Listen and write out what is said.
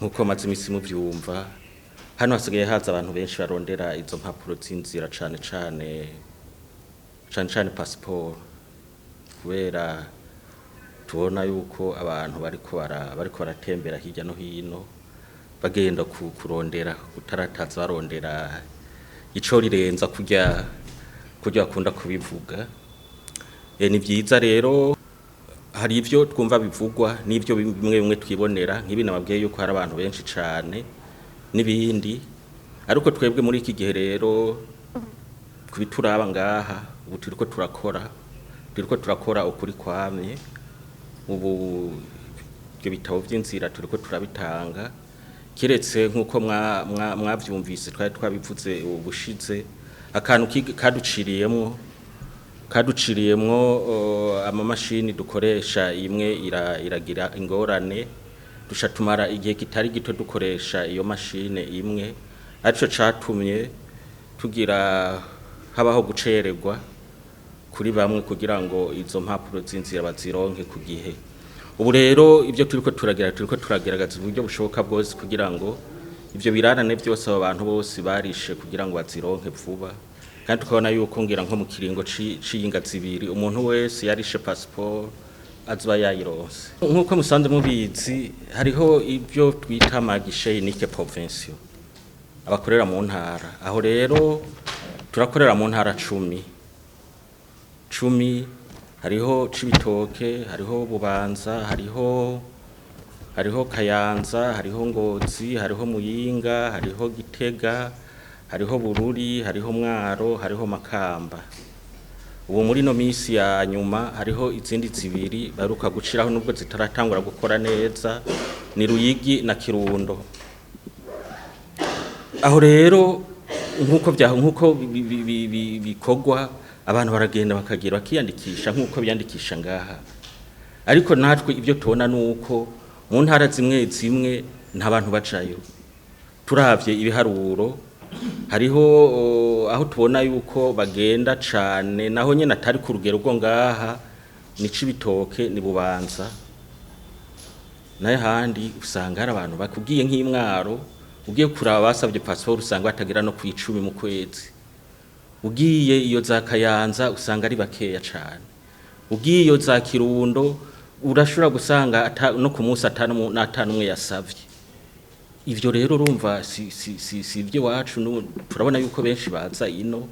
Nk'uko maze iminsi muvyumva, hano hasigaye haza abantu benshi barondera izo mpapuro z'inzira, cane cane cane cane pasiporo, kubera tubona yuko abantu bariko baratembera hirya no hino, bagenda kurondera gutarataza, barondera ico rirenza kurya kurya bakunda kubivuga. Ni vyiza rero, hari ivyo twumva bivugwa n'ivyo bimwe bimwe twibonera, nk'ibi nababwiye yuko hari abantu benshi cane n'ibindi. Ariko twebwe muri iki gihe rero, kubituraba ngaha ubu, turiko turakora ukuri kwamye. Ubu ibyo bitabo vy'inzira turiko turabitanga, kiretse nk'uko mwavyumvise twari twabivuze ubushize, akantu kaduciriyemwo amamashini dukoresha imwe iragira ingorane, duca tumara igihe kitari gito dukoresha iyo mashine imwe, arico catumye tugira habaho gucererwa kuri bamwe kugira ngo izo mpapuro z'inzira bazironke ku gihe. Ubu rero ibyo turiko turagira, turiko turagerageza uburyo bushoboka bwose kugira ngo ivyo birarane byose abo bantu bose barishe kugira ngo bazironke vuba. Kandi tukabona yuko ngira nko mu kiringo c'iyinga 2 umuntu wese yarishe passport azoba yayironse. Nk'uko musanzwe mubizi, hariho ibyo twita ama guichets uniques provinciaux, abakorera mu ntara. Aho rero turakorera mu ntara 10 10. Hariho Cibitoke, hariho Bubanza, hariho Kayanza, hariho Ngozi, hariho Muyinga, hariho Gitega, hariho Bururi, hariho Mwaro, hariho Makamba. Ubu muri no misi ya nyuma hariho izindi zibiri baheruka guciraho, nubwo zitaratangura gukora neza, ni Ruyigi na Kirundo. Aho rero nk'uko bikorwa, abantu baragenda bakagira bakiyandikisha nk'uko biyandikisha ngaha. Ariko natwe ibyo tubona nuko mu ntara zimwe zimwe nta bantu bacayo. Turavye ibiharuro, hariho aho tubona yuko bagenda cane, naho nyene atari ku rugero rwo ngaha, ni Cibitoke, ni Bubanza. Nayo handi usanga hari abantu bakubwiye nk'imwaro, ugiye kuraba basabye passeport usanga batagera no ku 10 mu kwezi. Ugiye iyo za Kayanza usanga ari bakeya cane. Ugiye iyo za Kirundo urashobora gusanga no ku munsi atanu n'atanu umwe yasavye. Ivyo rero urumva si ivyo wacu. Turabona yuko benshi baza ino.